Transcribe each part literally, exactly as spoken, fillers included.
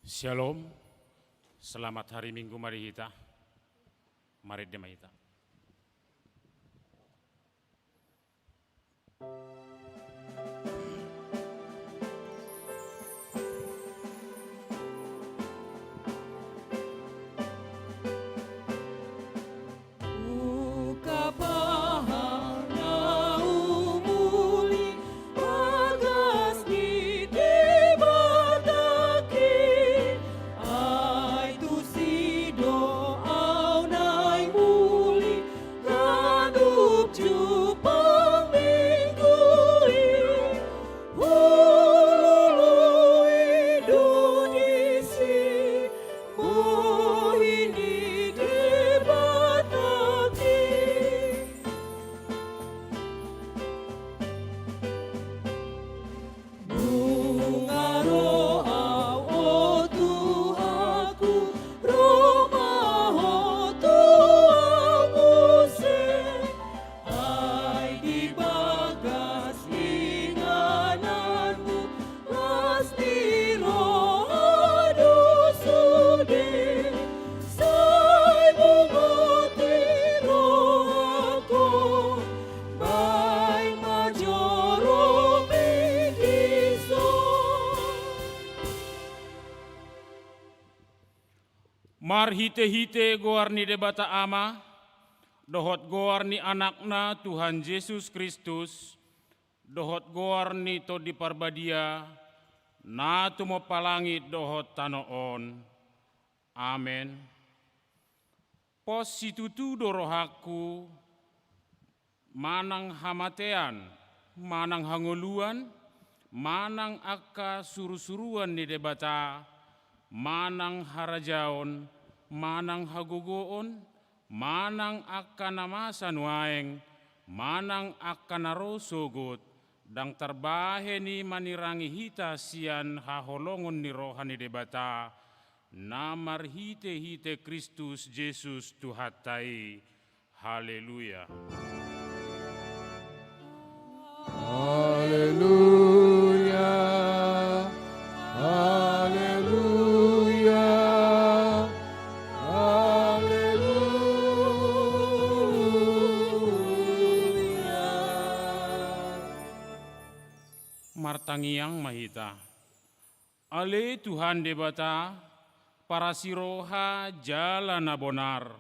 Syalom. Selamat hari Minggu ma di hita. Marende ma hita. Ai tusi do au naeng muli ganup jumpang Minggu i, hulului do disi bohi ni Debata i. Nunga ro au, o Tuhanku, ro ma Ho tu au muse. Ai di bagas ingananmu las ni roha do sude. Sai bungoti rohangku, baen ma joro mi dison. Marhitehite goar ni Debata Ama, dohot goar ni Anakna Tuhan Jesus Kristus, dohot goar ni Tondi Parbadia, na tumompa langit dohot tano on. Amen. Pos situtu do rohangku, manang hamatean, manang hangoluan, manang angka surusuruan ni Debata, manang harajaon, manang hagogoon, manang angka na masa nuaeng, manang angka na ro sogot, ndang tarbahen i manirangi hita sian haholongon ni roha ni Debata, na marhitehite Kristus Jesus Tuhanta i. Haleluya. Haleluya. Haleluya. Haleluya. Martangiang ma hita. Ale Tuhan Debata, parasiroha jala na bonar,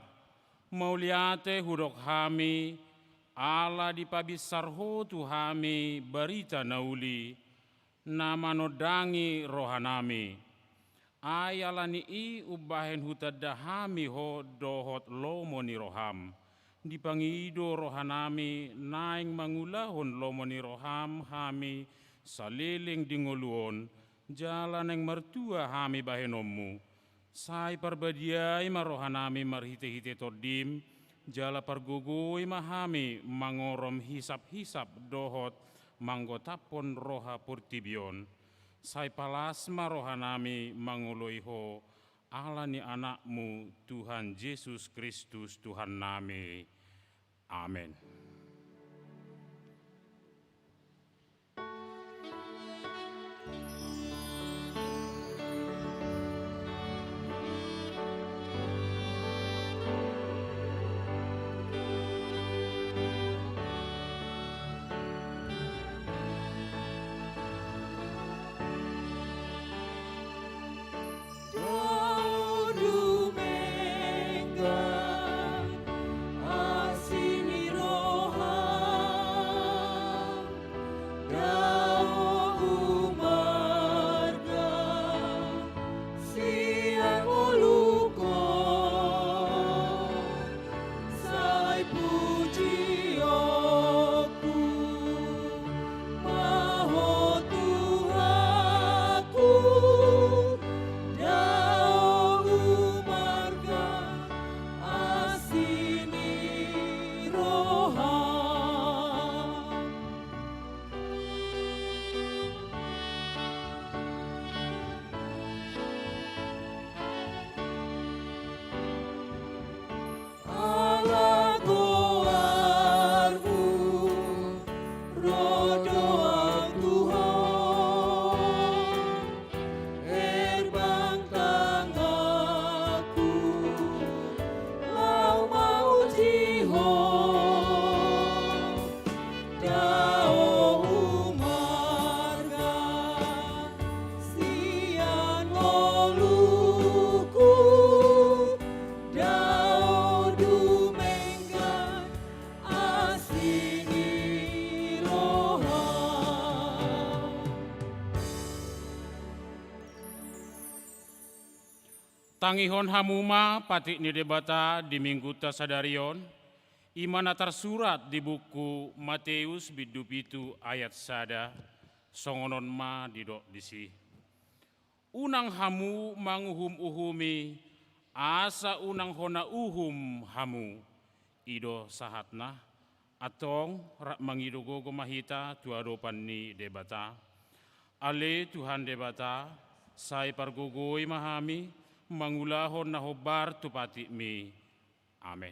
mauliate hudok hami, ala dipabinsar Ho tu hami barita na uli, na manondangi rohanami. Ai ala ni i umbahen hutanda hami Ho dohot lomo ni roham. Dipangido rohanami naeng mangulahon lomo ni roham hami saleleng di ngolu on, jala naeng martua hami bahenonmu. Sai parbadiai ma rohanami marhitehite Tondim, jala pargogoi ma hami mangorom hisaphisap dohot manggotaphon roha portibi on. Sai palas ma rohanami mangoloi Ho, ala ni Anakmu Tuhan Jesus Kristus Tuhannami. Amen. Tangihon hamu ma patik ni Debata di Minggunta sadari on, i ma na tarsurat di buku Mateus bindu pitu ayat sada, songon on ma didok disi: Unang hamu manguhum-uhumi, asa unang hona uhum hamu. I do sahatna. Antong rap mangido gogo ma hita tu adopan ni Debata. Ale Tuhan Debata, sai pargogoi ma hami, mangulahon na hombar tu patikmi. Amen.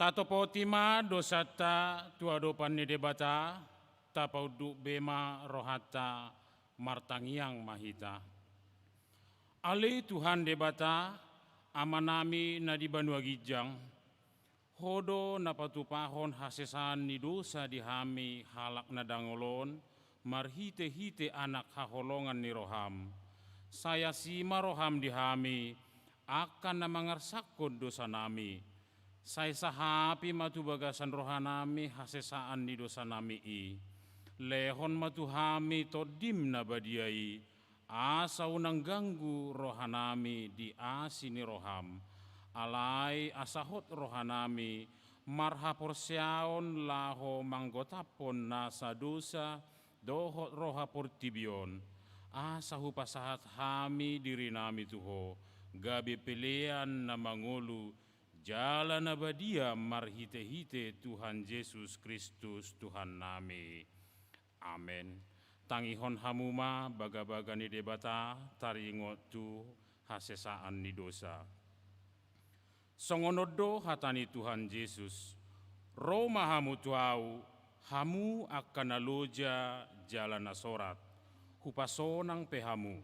Tatopoti ma dosanta tu adopan ni Debata, tapaunduk be ma rohanta, martangiang ma hita. Ale Tuhan Debata, Amanami na di banua ginjang, Ho do na patupahon hasesaan ni dosa di hami halak na dangol on, marhitehite Anak haholongan ni roham. Sai asi ma roham di hami, angka na mangarsakkon dosanami. Sai sahapi ma tu bagasan rohanami hasesaan ni dosanami i. Lehon ma tu hami Tondim na badia i, asa unang ganggu rohanami di asi ni roham. Alai asa hot rohanami marhaporseaon laho manggotaphon nasa dosa dohot roha portibi on, asa hupasahat hami dirinami tu Ho, gabe pelean na mangolu jala na badia marhitehite Tuhan Jesus Kristus Tuhannami. Amen. Tangihon hamu ma bagabaga ni Debata taringot tu hasesaan ni dosa. Songon on do hata ni Tuhan Jesus: Ro ma hamu tu Ahu, hamu angka na loja jala na sorat, hupasonang pe hamu.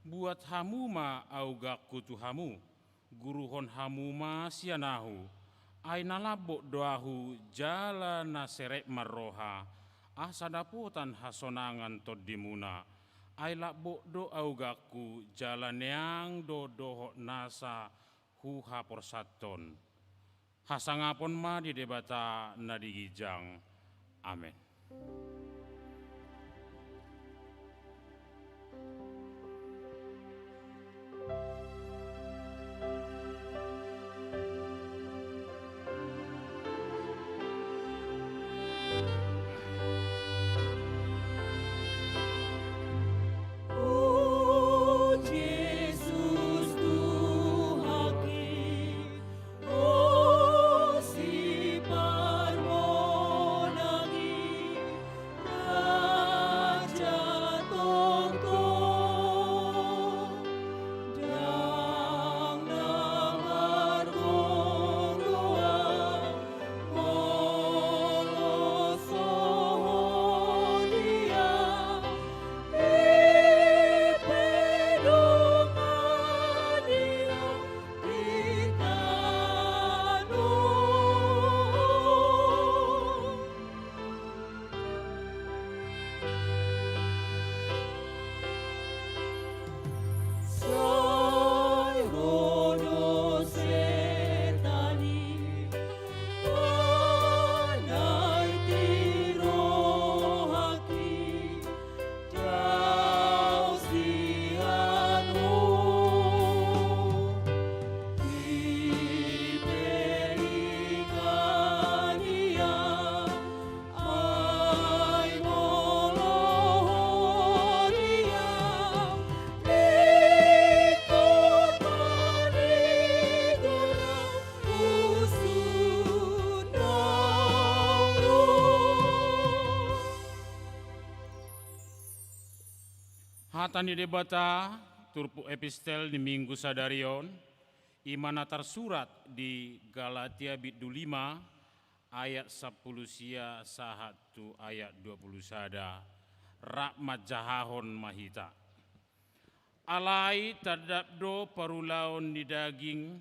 Buat hamu ma augangku tu hamu, guruhon hamu ma sian Ahu, ai na lambok do Ahu jala na serep marroha, asa dapotan hasonangan tondimuna. Ai lambok do augangku jala neang do dohot nasa huhaporsathon. Hasangapon ma di Debata na di ginjang. Amen. Hata ni Debata, turpuk epistel ni Minggu sadari on, i ma na tarsurat di Galatia bindu lima ayat sampulu sia sahat tu ayat dua pulu sada, rap manjahahon ma hita. Alai tandap do parulaon ni daging,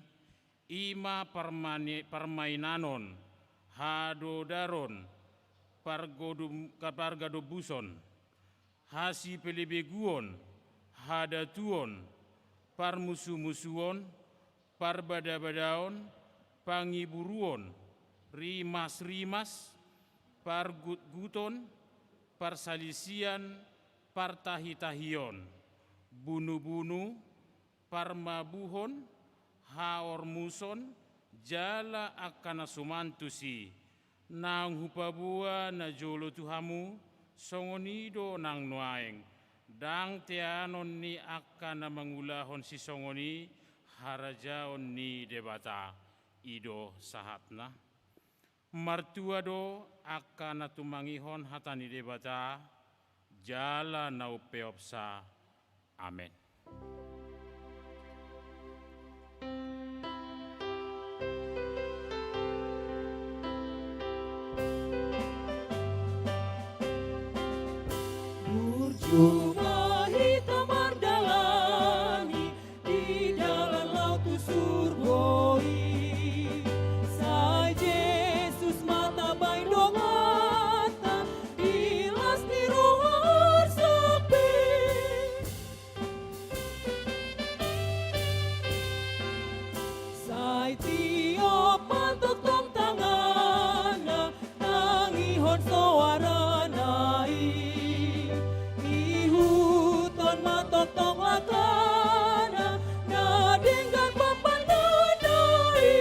i ma parmani-, parmainanon, hadodaron, pargodum-, pargadombuson, hasipelebeguon, hadatuon, parmusumusuon, parbadabadaon, pangiburuon, rimasrimas, pargutguton, parsalisian, partahitahion, bunubunu, parmabuhon, haormuson, jala angka na suman tusi, naung hupaboa najolo tu hamu, songon i do nang nuaeng, ndang teanon ni angka na mangulahon sisongon i harajaon ni Debata. I do sahatna. Martua do angka na tumangihon hata ni Debata, jala na umpeopsa. Amen. Burju ma hita mardalani di dalan laho tu surgo i. Sai Jesus ma tabaen donganta di las ni roha sempit. Sai tiop ma tongtong tanganna, tangihon soarana i, ihuthon ma tongtong langkana, na denggan mampandanai.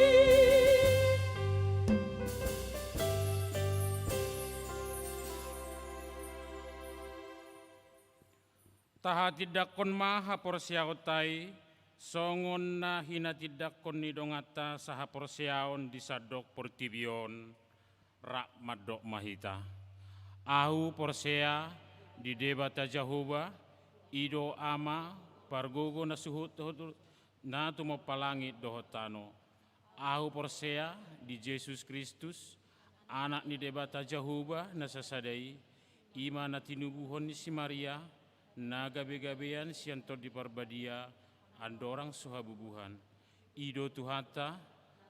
Tahatindangkon ma haporseaonta i, songon na hinatindangkon ni donganta sahaporseaon di sandok portibi on, rap mandok ma hita. Ahu porsea di Debata Jahowa, i do Ama, pargogo na suhut, na tumompa langit dohot tano. Ahu porsea di Jesus Kristus, Anak ni Debata Jahowa na sasada i, i ma na tinubuhon ni si Maria, na gabegabean sian Tondi Parbadia, andorang so habubuhan. I do Tuhanta,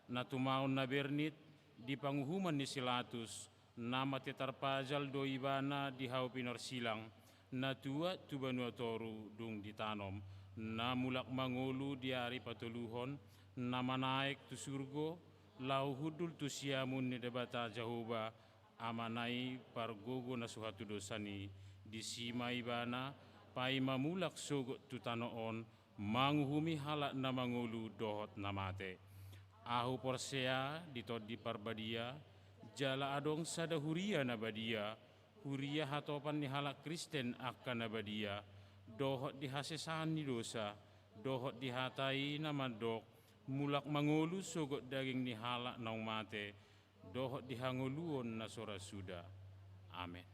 na tumaon na bernit di panguhuman ni si Latus, na mate tarpajal do Ibana di hau pinorsilang, na tuat tu banua toru dung ditanom, na mulak mangolu di ari patoluhon, na manaek tu surgo, laho hundul tu siamun ni Debata Jahowa, Amana i, pargogo na so hatudosan i. Disi ma Ibana paima mulak sogot tu tano on, manguhumi halak na mangolu dohot na mate. Ahu porsea di Tondi Parbadia, jala adong sada huria na badia, huria hatopan ni halak Kristen angka na badia, dohot di hasesaan ni dosa, dohot di hata i na mandok, mulak mangolu sogot daging ni halak naung mate, dohot di hangoluon na so ra suda. Amen.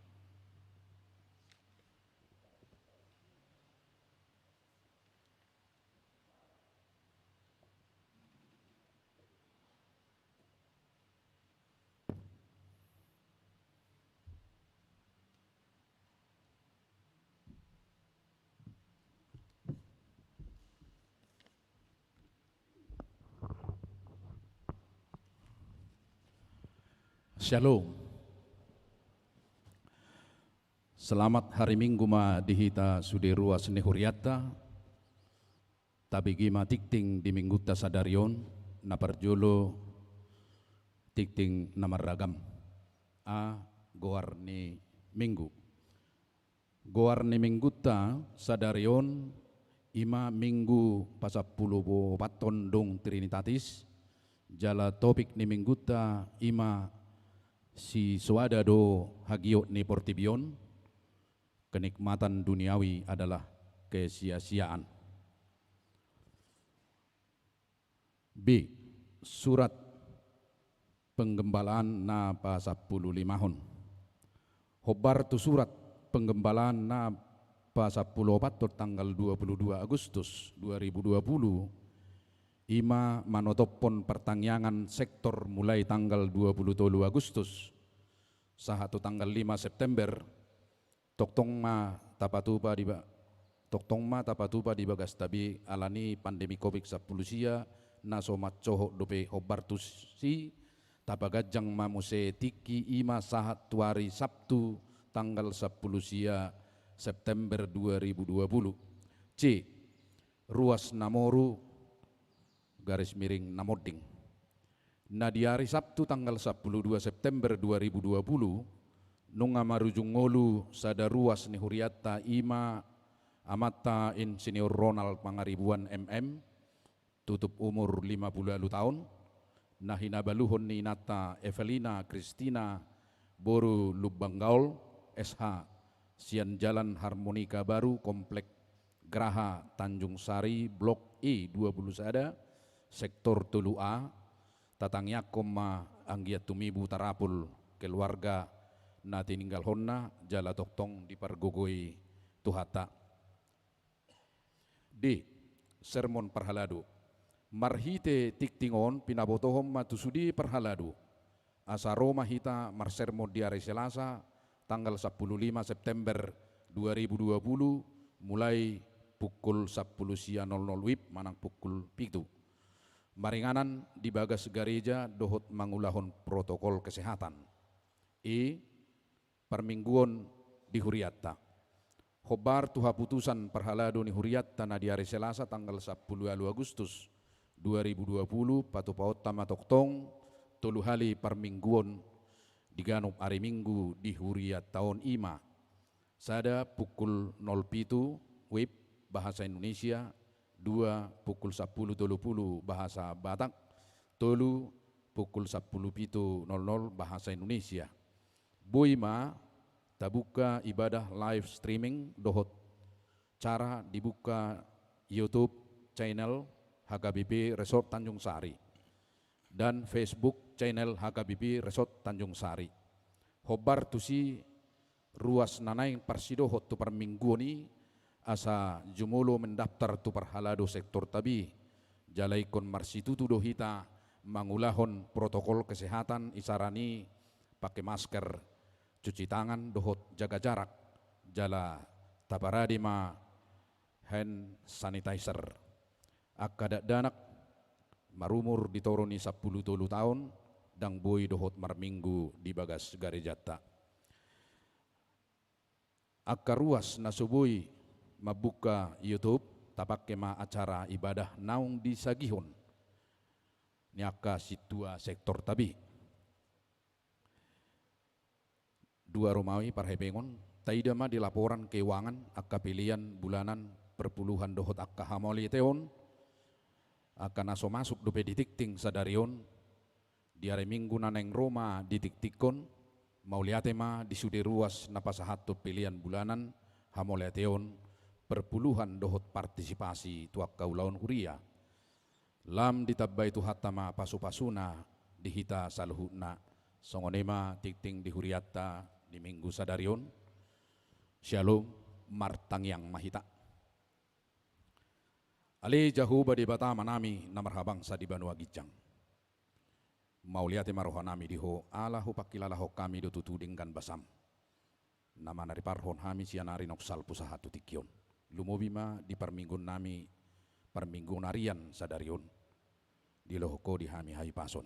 Shalom. Selamat hari Minggu ma di hita sude ruas ni hurianta. Tabege ma tingting di Minggunta sadari on, na parjolo tingting na marragam. A, goar ni Minggu. Goar ni Minggunta sadari on, i ma Minggu pasampulu opat dung Trinitatis, jala topik ni Minggunta i ma sisoada do hagiot ni portibi on, kenikmatan duniawi adalah kesia-siaan. B. Surat Penggembalaan na pasampulu limahon. Hombar tu surat Penggembalaan na Pasampuluopathon tanggal dua puluh dua Agustus dua ribu dua puluh, i ma manotophon partangiangan sektor mulai tanggal dua puluh tolu Agustus sahat tu tanggal lima September. Tongtong ma tapatupa di ba-, tongtong ma tapatupa di bagasta be alani pandemi Covid sampulu sia na so mansohot dope hombar tusi, tapaganjang ma muse tingki i ma sahat tu ari Sabtu tanggal sampulu sia September dua ribu dua puluh. C. Ruas na moru garis miring na monding. Na di ari Sabtu tanggal sampulu dua September dua ribu dua puluh, nunga marujung ngolu sada ruas ni hurianta i ma amanta Insinyur Ronald Pangaribuan M M, tutup umur lima puluh ualu taon, na hinabaluhon ni inanta Evelina Kristina boru Lumban Gaol, S H, sian Jalan Harmonika Baru, Komplek Graha Tanjung Sari, Blok E dua puluh sada, Sektor tolu A. Tatangiangkon ma anggiat tumibu tarapul keluarga na tininggalhonna jala tongtong dipargogoi Tuhanta. D. Sermon parhalado. Marhite tingting on pinabotohon ma tu sude parhalado, asa ro ma hita marsermon di ari Selasa tanggal sampulu lima September dua ribu dua puluh, mulai pukul sampulu sia nol nol wib manang pukul pitu. Maringanan di bagas gareja dohot mangulahon protokol kesehatan. E. Parmingguon di hurianta. Hombar tu haputusan parhalado ni hurianta na di ari Selasa tanggal sampulu ualu Agustus dua ribu dua puluh, patupaonta ma tongtong tolu hali parmingguon di ganup ari Minggu di hurianta on, i ma: sada pukul nol pitu wib bahasa Indonesia, dua pukul sampulu tolu puluh bahasa Batak, tolu pukul sampulu pitu nol nol bahasa Indonesia. Boi ma tabuka ibadah live streaming dohot cara dibuka YouTube channel H K B P Resort Tanjung Sari dan Facebook channel H K B P Resort Tanjung Sari. Hombar tusi ruas na naeng parsidohot tu parmingguon i, asa jumolo mendaftar tu parhalado sektorta be. Jala ingkon marsitutu do hita mangulahon protokol kesehatan, isarana pake masker, cuci tangan dohot jaga jarak, jala taparade ma hand sanitizer. Angka dakdanak marumur di toru ni sampulu tolu taon ndang boi dohot marminggu di bagas garejanta. Angka ruas na so boi mambuka YouTube, tapake ma acara ibadah naung disagihon ni angka sintua sektorta be. Dua, Romawi parhepengon, taida ma di laporan keuangan angka pelean bulanan, perpuluhan dohot angka hamauliateon, angka na so masuk dope di tingting sadari on, di ari Minggu na naeng ro ma ditingtinghon. Mauliate ma di sude ruas na pasahathon pelean bulanan, hamauliateon, perpuluhan dohot partisipasi tu angka ulaon huria. Lam ditambai Tuhanta ma pasupasuna di hita saluhutna. Songon i ma tingting di hurianta di Minggu sadari on. Syalom, martangiang ma hita. Ale Jahowa Debata Amanami na marhabangsa di banua ginjang, mauliate ma rohanami di Ho, ala hupangkilalahon hami do tutu denggan basam na manariparhon hami sian ari naung salpu sahat tu tingki on. Lumobi ma di parmingguonnami, parmingguon arian sadari on, dilohon Ho di hami hahipason.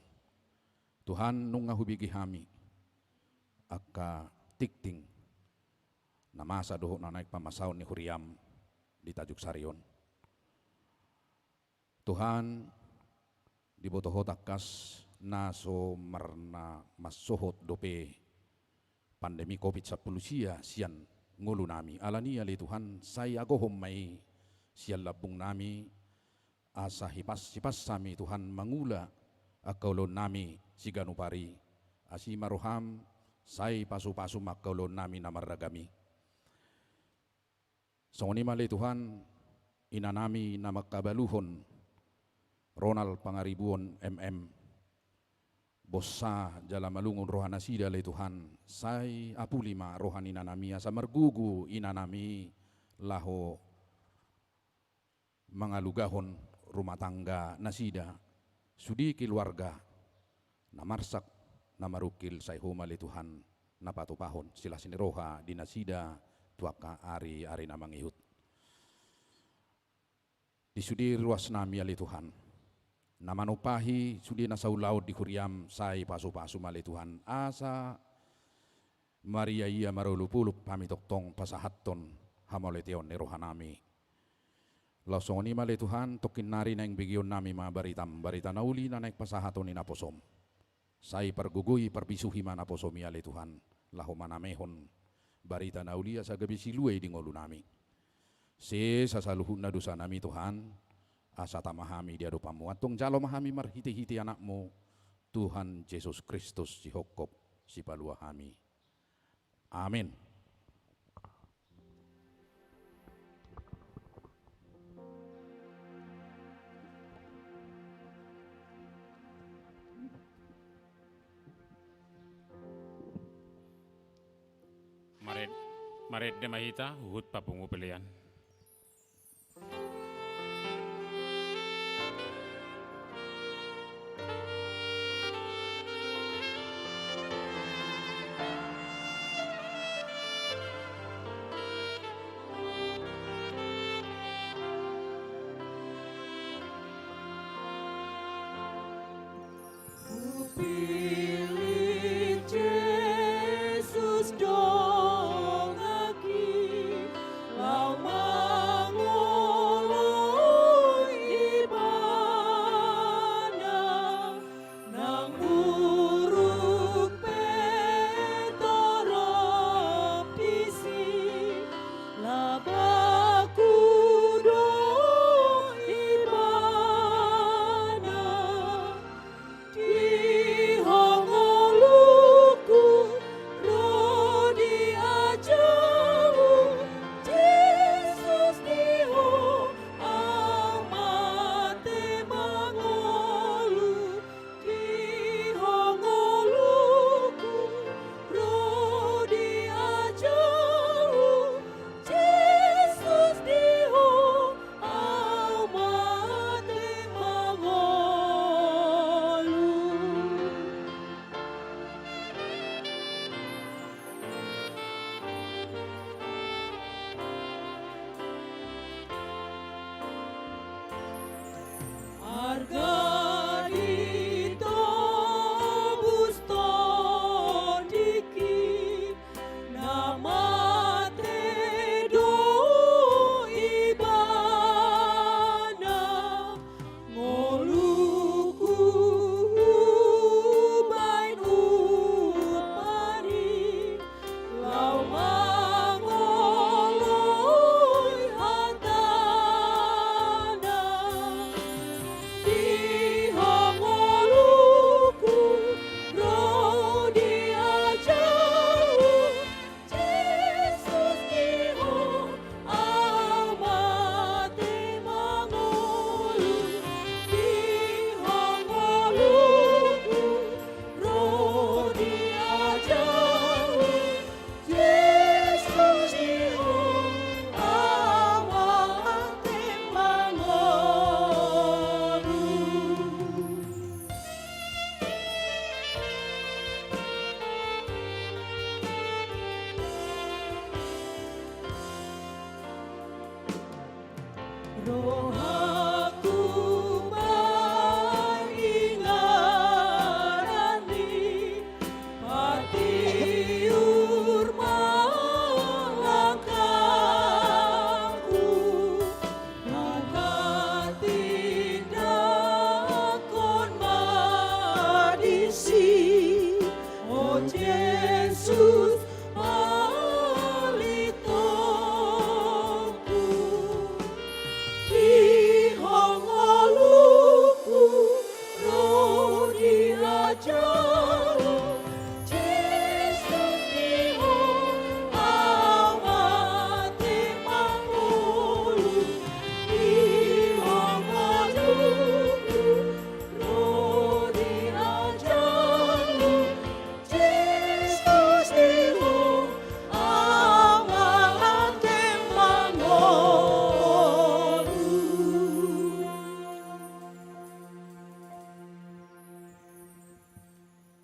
Tuhan, nunga hubege hami angka tingting na masa dohot na naeng pamasaon ni huriam di Tanjung Sari on. Tuhan, diboto Ho tangkas na so marna mansohot dope pandemi Covid sampulu sia sian ngolunami. Alani i ale Tuhan, sai agohon ma i sian lambungnami, asa hipas-hipas hami Tuhan mangula angka ulaonnami siganup ari. Asi ma roham, sai pasu-pasu ma angka ulaonnami na marragam i. Songon i ma ale Tuhan, inanami na mangkabaluhon Ronald Pangaribuan M M, bossa jala malungun rohanasida ale Tuhan, sai apuli ma roha ni inanami asa margogo inanami laho mangalugahon rumah tangga nasida, sude keluarga na marsak, na marungkil, sai Ho ma ale Tuhan na patupahon silas ni roha di nasida tu angka ari-ari na mangihut. Di sude ruas nami ale Tuhan, na manumpahi sude na saulaon di huriam, sai pasu-pasu ma ale Tuhan, asa mariaia marolop-olop hami tongtong pasahathon hamauliateon ni roha nami. Laos songon i ma ale Tuhan, tongkin nari naeng begeon nami ma baritam, barita na uli na naeng pasahaton ni naposom. Sai pargogoi, parbisuhi ma naposomi ale Tuhan, laho manamehon barita na uli asa gabe silua i di ngolu nami. Sesa saluhutna dosa nami Tuhan, asa tama hami di adopanmu, antong jalo ma hami marhite-hite Anakmu, Tuhan Jesus Kristus, sihophop sipalua hami. Amin. Maret-, marende ma hita huhut papungu pelean. Hupillit Jesus donganki, laho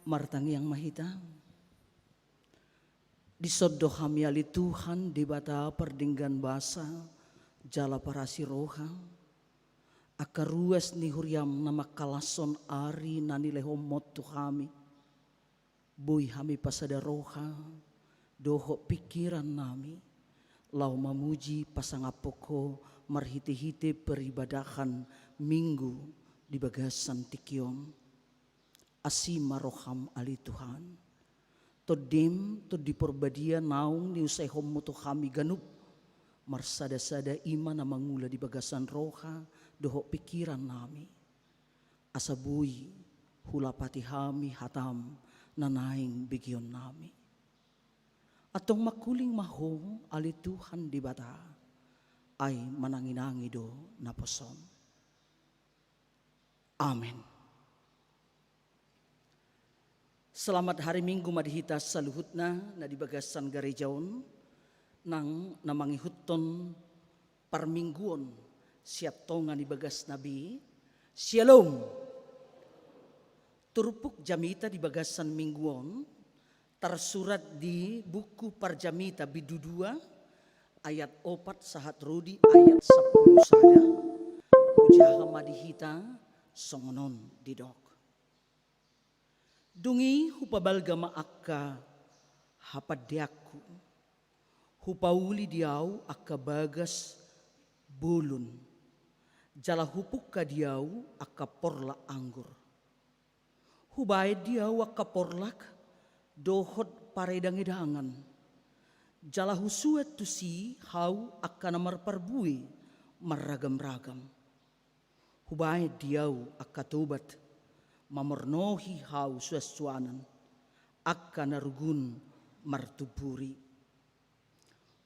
Martangiang ma hita. Dison do hami ale Tuhan Debata pardenggan basa jala parasi roha, angka ruas ni huriam na mangkalashon ari na nilehonmon tu hami. Boi hami pasada roha dohot pingkiran nami laho mamuji pasangaphon Ho marhitehite peribadahan Minggu di bagasan tingki on. Asi ma roham ale Tuhan. Tondim, Tondi Parbadia naung niusekonmu tu hami ganup, marsadasada i ma na mangula di bagasan roha dohot pingkiran nami. Asa boi hulapati hami hatam na naeng begeon nami. Antong mangkuling ma Ho ale Tuhan Debata, ai mananginangi do naposom. Amen. Selamat hari Minggu ma di hita saluhutna na di bagasan gareja on, nang na mangihuthon parmingguon sian tonga ni bagasna be. Syalom. Turpuk jamita di bagasan minggu on tarsurat di buku Parjamita bindu dua ayat opat sahat ro di ayat sampulu sada. Hujaha ma di hita songon on didok. Dung i hupabalga ma angka hapandeanku. Hupauli di ahu angka bagas bolon, jala hupungka di ahu angka porlak anggur. Hubaen di ahu angka porlak dohot paredangedangan, jala husuan tusi hau angka na marparbue marragamragam. Hubaen di ahu angka tobat, mamornohi hau suansuanan, angka na rugun martumburi.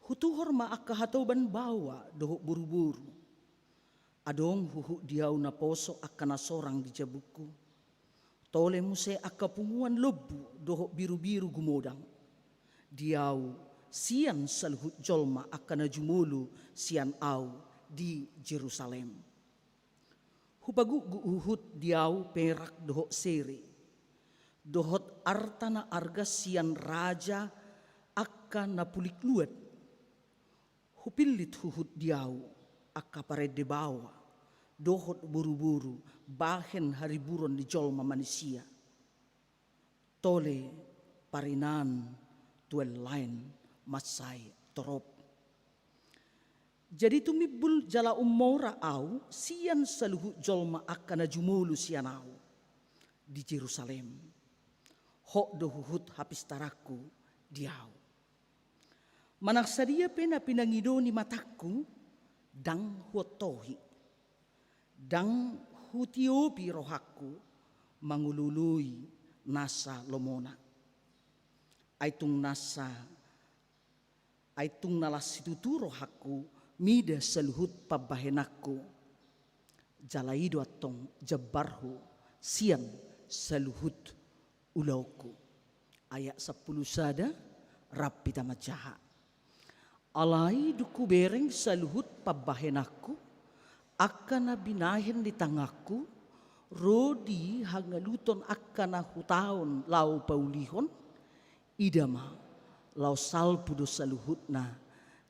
Hutuhor ma angka hatoban baoa dohot boruboru. Adong huhut di ahu naposo angka na sorang di jabungku. Tole muse angka punguan lombu dohot birubiru gumodang. Di ahu sian saluhut jolma angka na jumolo sian ahu di Jerusalem. Hupagukguk huhut di ahu perak dohot sere, dohot arta na arga sian raja angka na pulik luat. Hupillit huhut di ahu angka parende baoa dohot boruboru bahen hariburon ni jolma manisia. Tole parinaan tu laen mansai torop. Jadi tumimbul jala ummora ahu sian saluhut jolma angka na jumolo sian ahu di Jerusalem. Hot do huhut hapistaranku di ahu. Manang sadia pe na pinangido ni matangku, ndang huontohi, ndang hutiopi rohangku mangoloi nasa lomona. Ai tung nasa, ai tung na las situtu rohangku mida saluhut pambahenanku. Jala i do antong jambarhu sian saluhut ulaonku. Ayat sampulu sada, rap hita manjaha. Alai dung hubereng saluhut pambahenanku, angka na binahen ni tanganku, ro di hangaluton angka na hutaon laho paulihon, ida ma, laho salpu do saluhutna,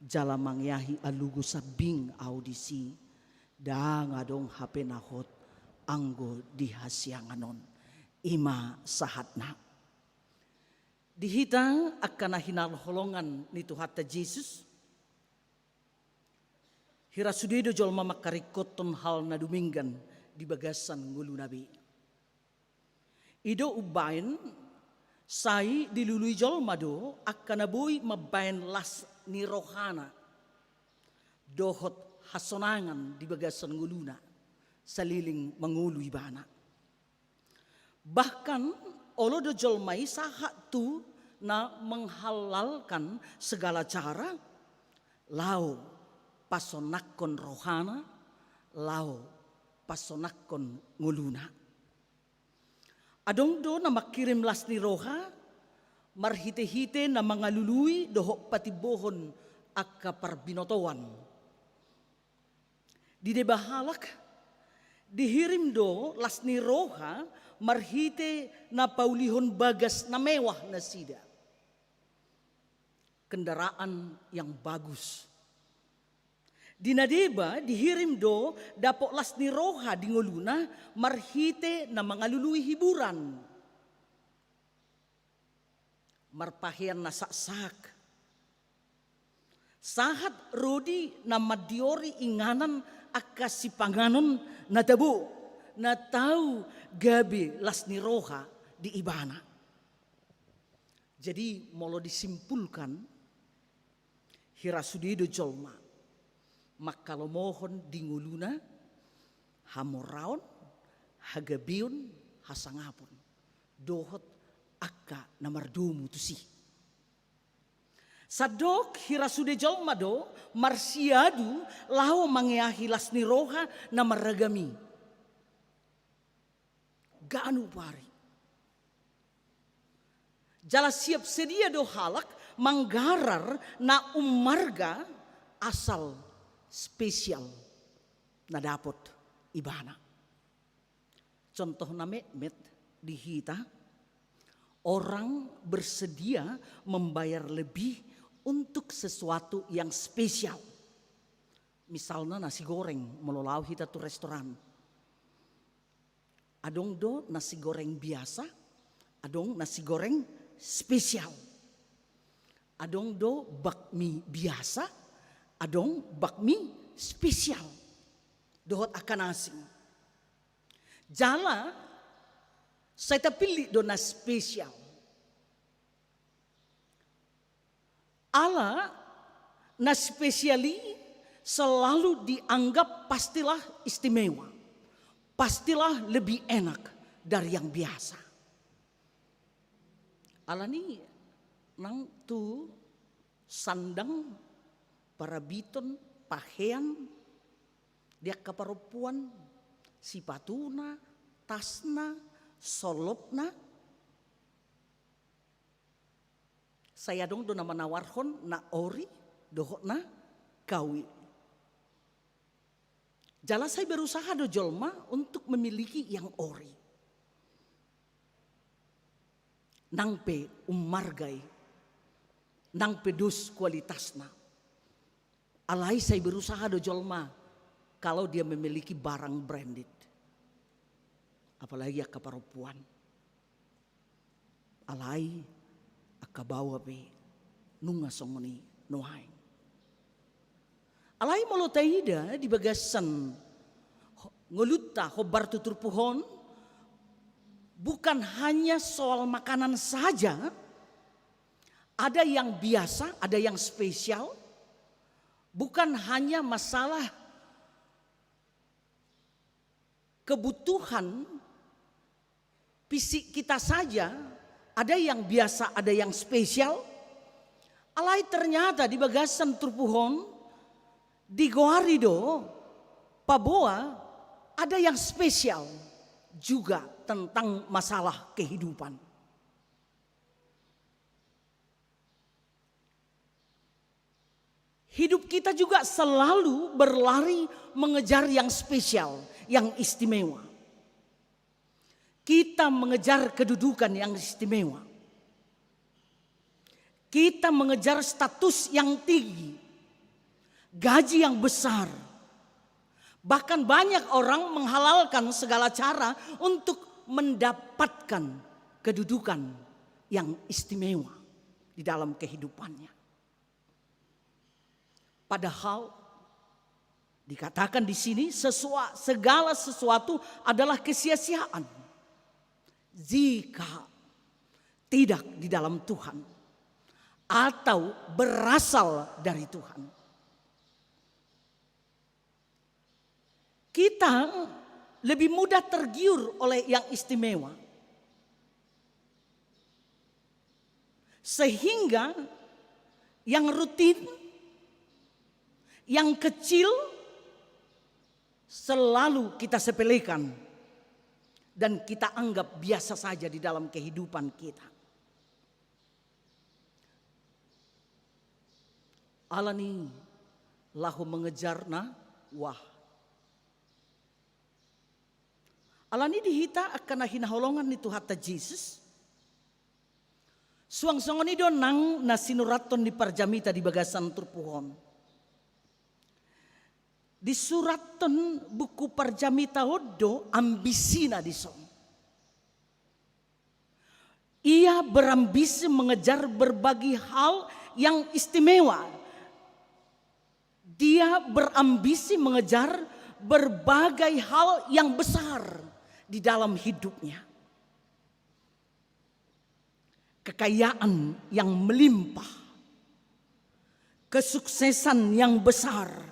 jala mangeahi alugu sambing ahu disi, ndang adong hape na hot anggo di hasiangan on. I ma sahatna. Di hita angka na hinalholongan ni Tuhanta Jesus, hira sude do jolma mangkaringkothon hal na dumenggan di bagasan ngoluna be. I do umbaen, sai dilului jolma do angka na boi mambaen las ni rohana dohot hasonangan di bagasan ngoluna saleleng mangolu ibana. Bahkan olo do jolma i sahat tu na menghalalkan segala cara laho pasonangkon rohana, laho pasonangkon ngoluna. Adong do na mangkirim las ni roha marhitehite na mangalului dohot patimbohon angka parbinotoan. Di deba halak, Dihirim do las ni roha marhite na paulihon bagas na mewah nasida. Kendaraan yang bagus. Di na deba dihirim do dapot las ni roha di ngoluna marhite na mangalului hiburan. Marpahean na saksak. Sahat rodi na mandiori inganan angka sipanganon na tabo, na tau gabe las ni roha di ibana. Jadi, molo disimpulkan, hira sude do jolma mangkalomohon di ngoluna hamoraon, hagabeon, hasangapon, dohot angka na mardomu tusi. Sandok hira sude jolma do marsiadu laho mangeahi las ni roha na marragam i. Ganup ari. Jala siap sedia do halak manggarar na ummarga asal spesial na dapot ibana. Contoh na metmet di hita, orang bersedia membayar lebih untuk sesuatu yang spesial. Misalna nasi goreng, molo laho hita tu restoran. Adong do nasi goreng biasa, adong nasi goreng spesial. Adong do bakmi biasa, adong bakmi spesial. Dohot angka na asing. Jala, sai tapillit do na spesial. Ala na spesial i selalu dianggap pastilah istimewa, pastilah lebih enak dari yang biasa. Alani nang tu sandang, parabiton, pahean di angka parompuan, sipatuna, tasna, solopna, sai adong do na manawarhon na ori dohot na kawi. Jala sai berusaha do jolma untuk memiliki yang ori. Nang pe ummarga i, nang pe dos kualitasna. Alai sai berusaha do jolma kalau dia memiliki barang branded. Apalagi angka parompuan. Alai angka baoa pe nunga songon i nuaeng. Alai molo taida di bagasan ho-, ngolunta hombar tu turpuk on, bukan hanya soal makanan saja, ada yang biasa, ada yang spesial, bukan hanya masalah kebutuhan fisik kita saja, ada yang biasa, ada yang spesial. Alai ternyata di bagasan turpuk on, digoari do, paboa ada yang spesial juga tentang masalah kehidupan. Hidup kita juga selalu berlari mengejar yang spesial, yang istimewa. Kita mengejar kedudukan yang istimewa. Kita mengejar status yang tinggi, gaji yang besar. Bahkan banyak orang menghalalkan segala cara untuk mendapatkan kedudukan yang istimewa di dalam kehidupannya. Padahal dikatakan di sini, sesua-, segala sesuatu adalah kesia-siaan jika tidak di dalam Tuhan atau berasal dari Tuhan. Kita lebih mudah tergiur oleh yang istimewa. Sehingga yang rutin, yang kecil selalu kita sepelekan dan kita anggap biasa saja di dalam kehidupan kita. Alani laho mengejar na wah. Alani di hita angka na hinaholongan ni Tuhanta Jesus, suang songon i do nang na sinurathon ni parjamita di bagasan turpuk on. Disurathon buku parjamita on do ambisina dison. Ia berambisi mengejar berbagai hal yang istimewa. Dia berambisi mengejar berbagai hal yang besar di dalam hidupnya. Kekayaan yang melimpah, kesuksesan yang besar.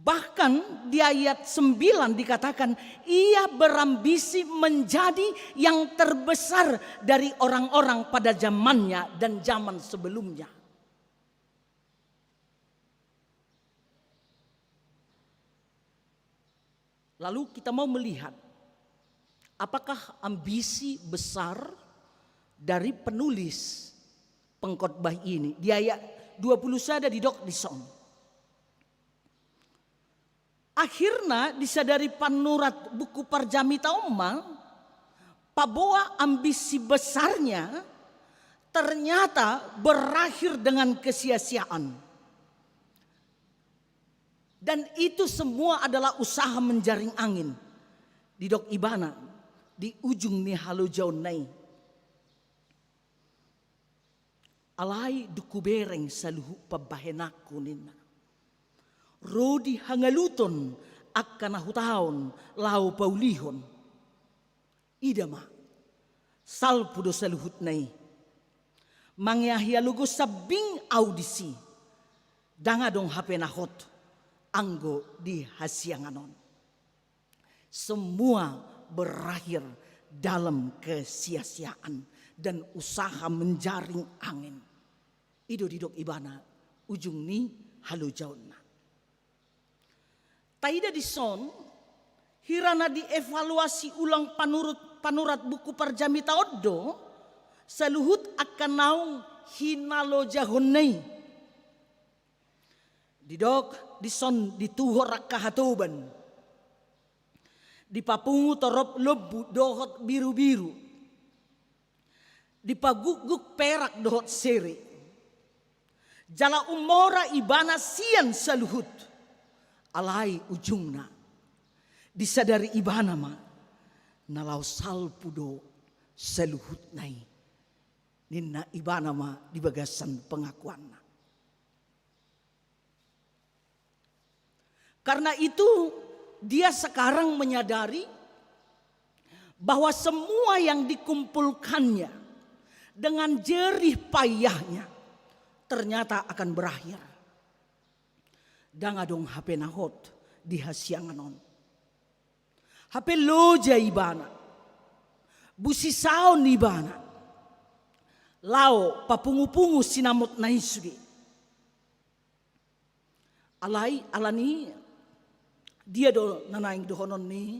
Bahkan di ayat sembilan dikatakan, ia berambisi menjadi yang terbesar dari orang-orang pada zamannya dan zaman sebelumnya. Lalu kita mau melihat, apakah ambisi besar dari penulis pengkhotbah ini? Di ayat dua puluh sada didok dison. Akhirna disadari panurat buku parjamita on ma, paboa ambisi besarnya ternyata berakhir dengan kesia-siaan. Dan itu semua adalah usaha menjaring angin. Didok ibana di ujung ni halojaonna i. Alai dung hubereng saluhut pambahenanku ninna. Ro di hangaluton angka na hutaon laho paulihon. Ida ma, salpu do saluhutna i. Mangeahi alogo sambing ahu disi, ndang adong hape na hot anggo di hasiangan on. Semua berakhir dalam kesia-siaan dan usaha menjaring angin. I do didok ibana ujung ni halojaonna. Taida dison, hira na dievaluasi ulang panurut, panurat buku parjamita on do, saluhut angka naung hinalojahonna i. Didok dison dituhor angka hatoban. Dipapungu torop lombu dohot birubiru. Dipagukguk perak dohot sere. Jala umora ibana sian saluhut. Alai ujungna. Disadari ibana ma. Na laho salpu do saluhutna i. Ninna ibana ma di bagasan pengakuanna. Karena itu, dia sekarang menyadari bahwa semua yang dikumpulkannya dengan jerih payahnya ternyata akan berakhir. Ndang adong hape na hot di hasiangan on. Hape loja ibana. Busisaon ibana. Laho papungupungu sinamotna i sude. Alai, alani dia do na naeng dohonon ni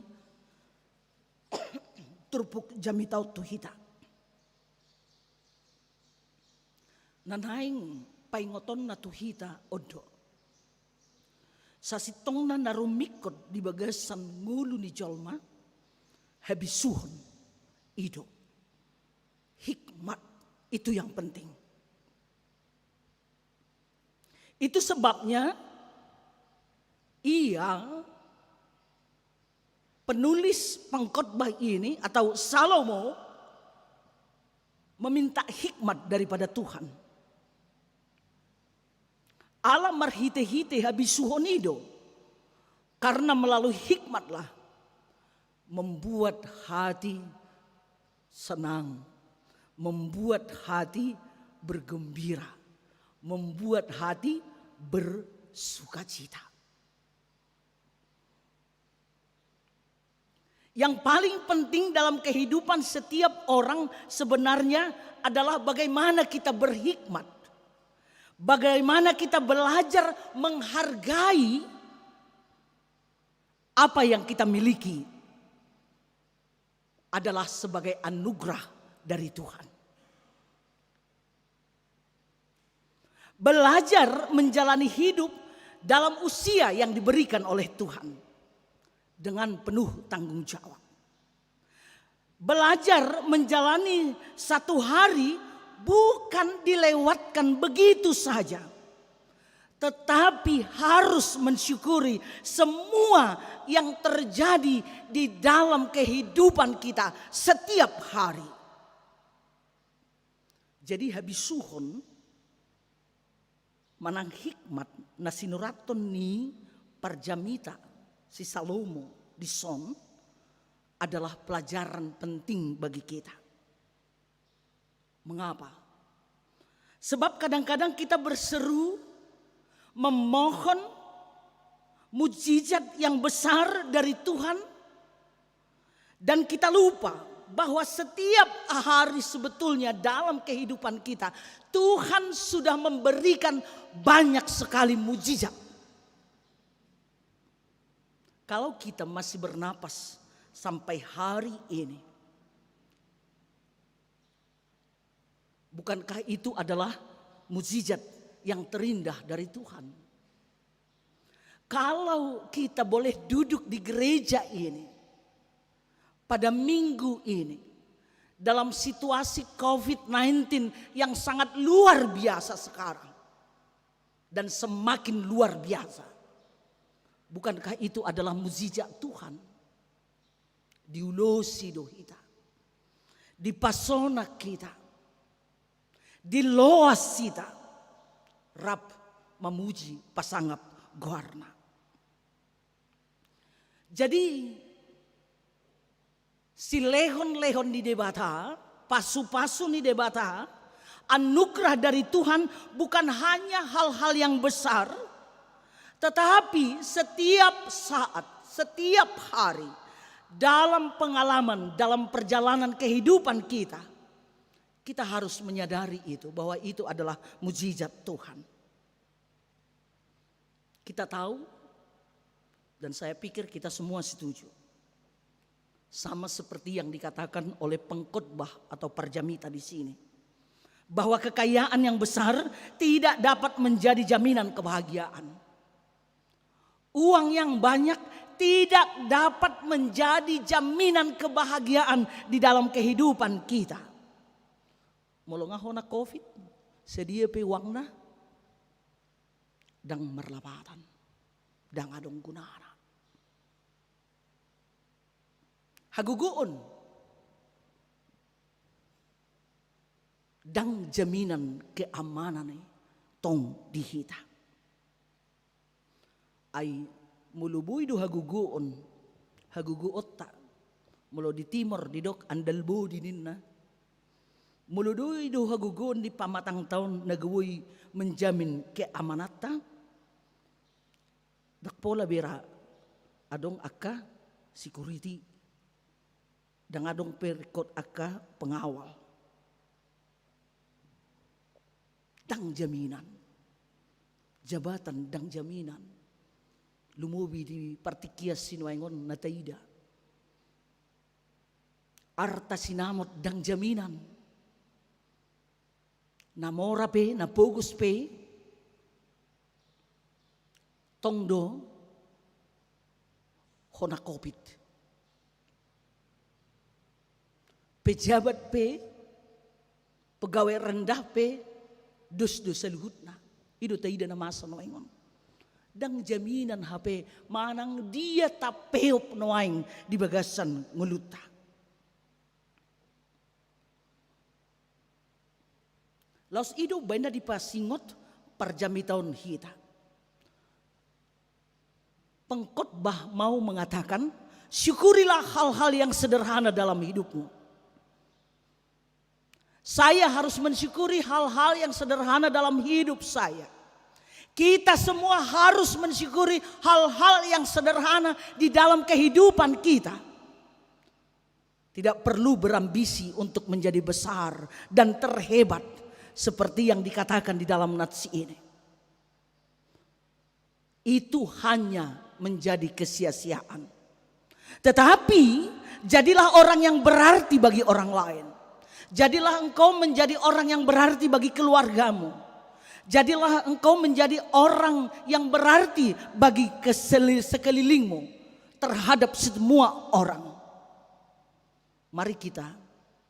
turpuk jamita on tu hita. Na naeng paingotonna tu hita on do. Sasintongna na rumingkot di bagasan ngolu ni jolma, habisuhon i do. Hikmat, itu yang penting. Itu sebabnya ia, penulis pengkhotbah ini atau Salomo, meminta hikmat daripada Tuhan. Ala marhitehite habisuhon i do, karena melalui hikmatlah membuat hati senang, membuat hati bergembira, membuat hati bersukacita. Yang paling penting dalam kehidupan setiap orang sebenarnya adalah bagaimana kita berhikmat. Bagaimana kita belajar menghargai apa yang kita miliki adalah sebagai anugerah dari Tuhan. Belajar menjalani hidup dalam usia yang diberikan oleh Tuhan. dengan penuh tanggung jawab. Belajar menjalani satu hari bukan dilewatkan begitu saja, tetapi harus mensyukuri semua yang terjadi di dalam kehidupan kita setiap hari. Jadi habisuhon manang hikmat na sinurathon ni parjamita si Salomo dison adalah pelajaran penting bagi kita. Mengapa? Sebab kadang-kadang kita berseru memohon mujizat yang besar dari Tuhan, dan kita lupa bahwa setiap hari sebetulnya dalam kehidupan kita, Tuhan sudah memberikan banyak sekali mujizat. Kalau kita masih bernapas sampai hari ini, bukankah itu adalah mujizat yang terindah dari Tuhan? Kalau kita boleh duduk di gereja ini, pada minggu ini, dalam situasi covid sembilan belas yang sangat luar biasa sekarang, dan semakin luar biasa, bukankah itu adalah mujizat Tuhan? Diulosi do hita, dipasonang hita, diloas hita rap mamuji pasangap goarna. Jadi, silehon-lehon ni Debata, pasu-pasu ni Debata, anugerah dari Tuhan bukan hanya hal-hal yang besar, tetapi setiap saat, setiap hari, dalam pengalaman, dalam perjalanan kehidupan kita, kita harus menyadari itu, bahwa itu adalah mujizat Tuhan. Kita tahu, dan saya pikir kita semua setuju, sama seperti yang dikatakan oleh pengkhotbah atau parjamita di sini, bahwa kekayaan yang besar tidak dapat menjadi jaminan kebahagiaan. Uang yang banyak tidak dapat menjadi jaminan kebahagiaan di dalam kehidupan kita. Molo nga hona covid, sadia pe uangna, ndang marlapatan, ndang adong gunana. Hagogoon ndang jaminan keamanan i tong di hita. Ai molo boi do hagogoon, hagogoonta, molo di Timor didok andal bodi ninna. Molo boi do hagogoon di pamatangta on na boi menjamin keamananta, ndang pola be ra adong angka security, ndang adong pe ringkot angka pengawal. Ndang jaminan. Jabatan ndang jaminan. Lumobi di partingkian sinuaeng on na taida. Arta sinamot ndang jaminan. Na mora pe, na pogos pe, tong do hona covid. Pejabat pe, pegawai rendah pe, dos do saluhutna. I do taida na masa nuaeng on. Ndang jaminan hape manang dia tapeop nuaeng di bagasan ngolunta. Laos i do umbaen na dipasingot parjamita on hita. Pengkhotbah mau mengatakan, syukurilah hal-hal yang sederhana dalam hidupmu. Saya harus mensyukuri hal-hal yang sederhana dalam hidup saya. Kita semua harus mensyukuri hal-hal yang sederhana di dalam kehidupan kita. Tidak perlu berambisi untuk menjadi besar dan terhebat seperti yang dikatakan di dalam nats ini. Itu hanya menjadi kesia-siaan. Tetapi, jadilah orang yang berarti bagi orang lain. Jadilah engkau menjadi orang yang berarti bagi keluargamu. Jadilah engkau menjadi orang yang berarti bagi keseli-, sekelilingmu. terhadap semua orang. Mari kita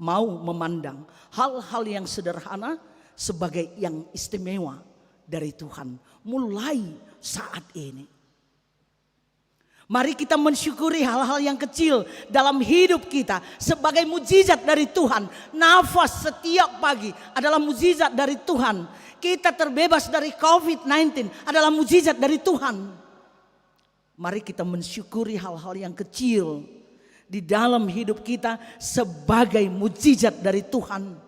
mau memandang hal-hal yang sederhana sebagai yang istimewa dari Tuhan mulai saat ini. Mari kita mensyukuri hal-hal yang kecil dalam hidup kita sebagai mujizat dari Tuhan. Nafas setiap pagi adalah mujizat dari Tuhan. Kita terbebas dari covid sembilan belas adalah mujizat dari Tuhan. Mari kita mensyukuri hal-hal yang kecil di dalam hidup kita sebagai mujizat dari Tuhan.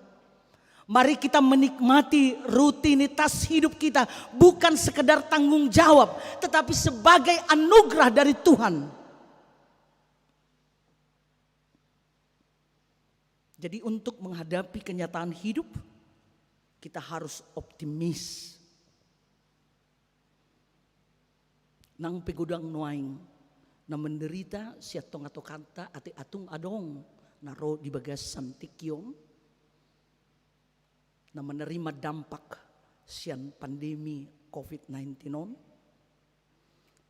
Mari kita menikmati rutinitas hidup kita bukan sekedar tanggung jawab, tetapi sebagai anugerah dari Tuhan. Jadi, untuk menghadapi kenyataan hidup, kita harus optimis. Nang pe godang nuaeng na menderita sian tonga-tonganta, atik tung adong na ro di bagasan tingki on na menerima dampak sian pandemi covid sembilan belas on,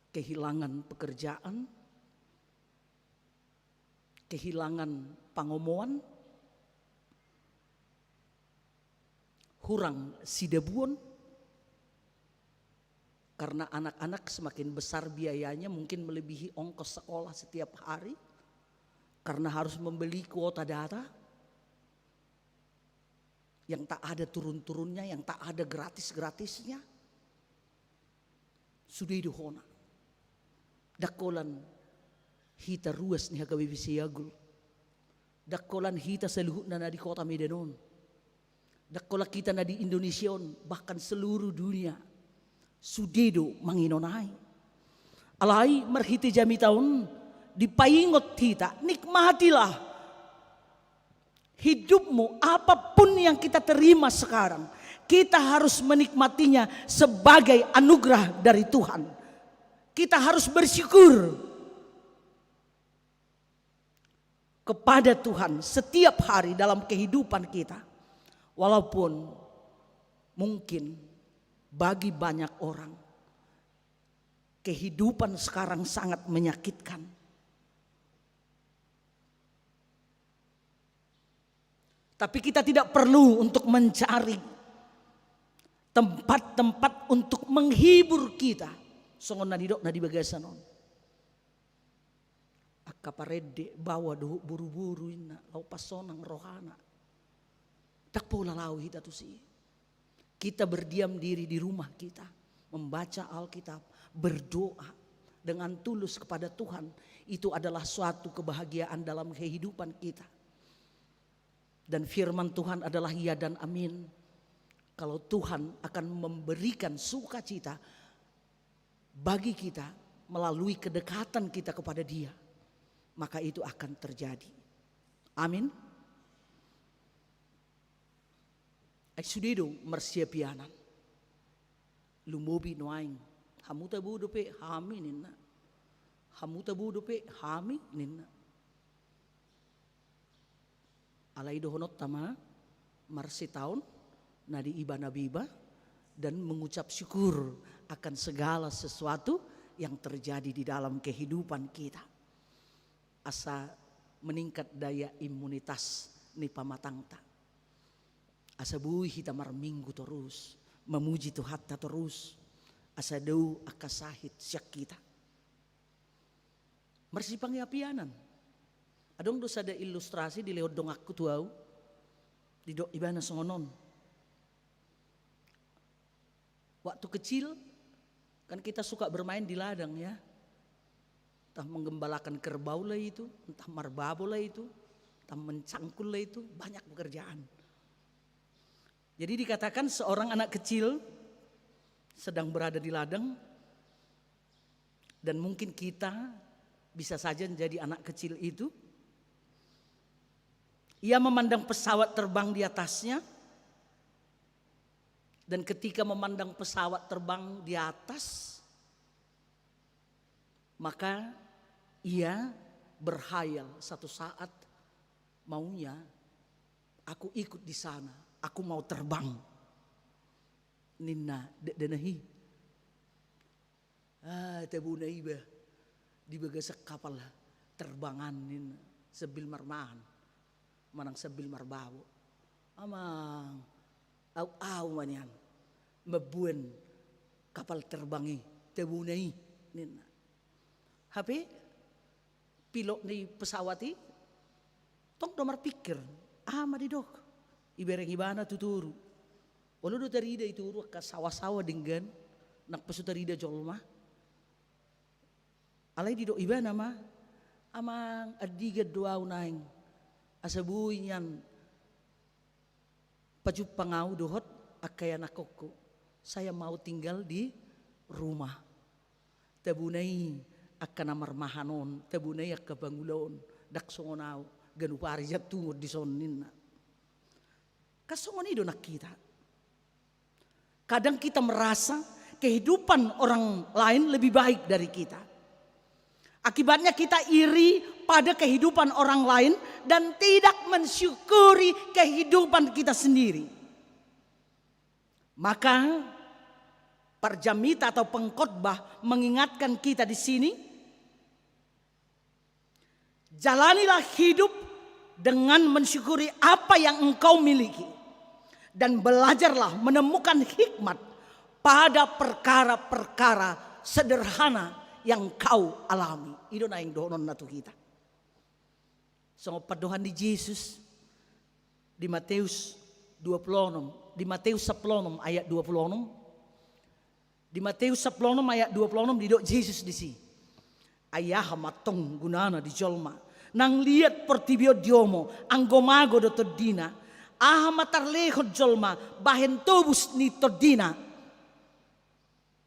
kehilangan pekerjaan, kehilangan pangomoan, hurang sidabuon, karena anak-anak semakin besar biayanya, mungkin melebihi ongkos sekolah setiap hari, karena harus membeli kuota data yang tak ada turun-turunnya, yang tak ada gratis-gratisnya. Sude do hona. Ndang holan hita ruas ni H K B P Siagul. Ndang holan hita saluhutna na di kota Medan on. Ndang holan hita na di Indonesia on, bahkan seluruh dunia. Sude do manginon ai. Alai marhite jamita on dipaingot hita, nikmatilah hidupmu, apapun yang kita terima sekarang, kita harus menikmatinya sebagai anugerah dari Tuhan. Kita harus bersyukur kepada Tuhan setiap hari dalam kehidupan kita. Walaupun mungkin bagi banyak orang, kehidupan sekarang sangat menyakitkan. Tapi kita tidak perlu untuk mencari tempat-tempat untuk menghibur kita. Songon na nidok na di bagasan on. Angka parende, baoa dohot boru-boru inna, laho pasonang rohana. Ndang pola laho hita tusi. Kita berdiam diri di rumah kita, membaca Alkitab, berdoa dengan tulus kepada Tuhan, itu adalah suatu kebahagiaan dalam kehidupan kita. Dan firman Tuhan adalah ya dan amin. Kalau Tuhan akan memberikan sukacita bagi kita melalui kedekatan kita kepada Dia, maka itu akan terjadi. Amin. Ai sude do marsiapianan. Lumobi nuaeng. Hamu tabo dope hami ninna. Hamu tabo dope hami ninna. Alai dohononta ma marsitaon na di Ibana Beba dan mengucap syukur akan segala sesuatu yang terjadi di dalam kehidupan kita. Asa meningkat daya imunitas ni pamatangta. Asa boi hita marminggu torus, mamuji Tuhanta torus, asa dao angka sahit sian hita. Marsipangiapianan. Adong do sada ilustrasi dilehon donganku tu au, didok ibana songon on. Waktu kecil, kan kita suka bermain di ladang, ya. Entah menggembalakan kerbau lah itu, entah marbabo lah itu, entah mencangkul lah itu, banyak pekerjaan. Jadi dikatakan seorang anak kecil sedang berada di ladang, dan mungkin kita bisa saja menjadi anak kecil itu. Ia memandang pesawat terbang di atasnya, dan ketika memandang pesawat terbang di atas, maka ia berhayal, satu saat maunya aku ikut di sana, aku mau terbang. Ninna dakdanak i. Ah, tabona iba. Di bagasan kapal terbangan ninna, sambil marmahan manang sambil marbabo. Amang, au, au ma nian mamboan kapal terbang i, tabona i ninna. Hape pilot ni pesawat i tong do marpikir, aha ma didok. Ibereng ibana tu toru. Olo do tarida i toru angka sawa-sawa denggan, nang pe so tarida jolma. Alai didok ibana ma, amang, andigan do au naeng asa boi nian pajumpang au dohot angka ianakhonku. Saya mau tinggal di rumah. Tabona i angka na marmahan on, tabona i angka pangula on, ndang songon au, ganup ari jantungon dison ninna. Kan songon i do nang hita. Kadang kita merasa kehidupan orang lain lebih baik dari kita. Akibatnya kita iri pada kehidupan orang lain dan tidak mensyukuri kehidupan kita sendiri. Maka parjamita atau pengkhotbah mengingatkan kita di sini, jalanilah hidup dengan mensyukuri apa yang engkau miliki, dan belajarlah menemukan hikmat pada perkara-perkara sederhana yang kau alami. I do naeng dohononna tu hita. Songon pandohan ni Jesus di Mateus dua pulu onom, di Mateus sampulu onom ayat dua pulu onom. Di Mateus sampulu onom ayat dua pulu onom didok Jesus disi, ai aha ma antong gunana di jolma nang liat portibi on diomo, anggo mago do tondina? Aha ma tarlehon jolma bahen tobus ni tondina?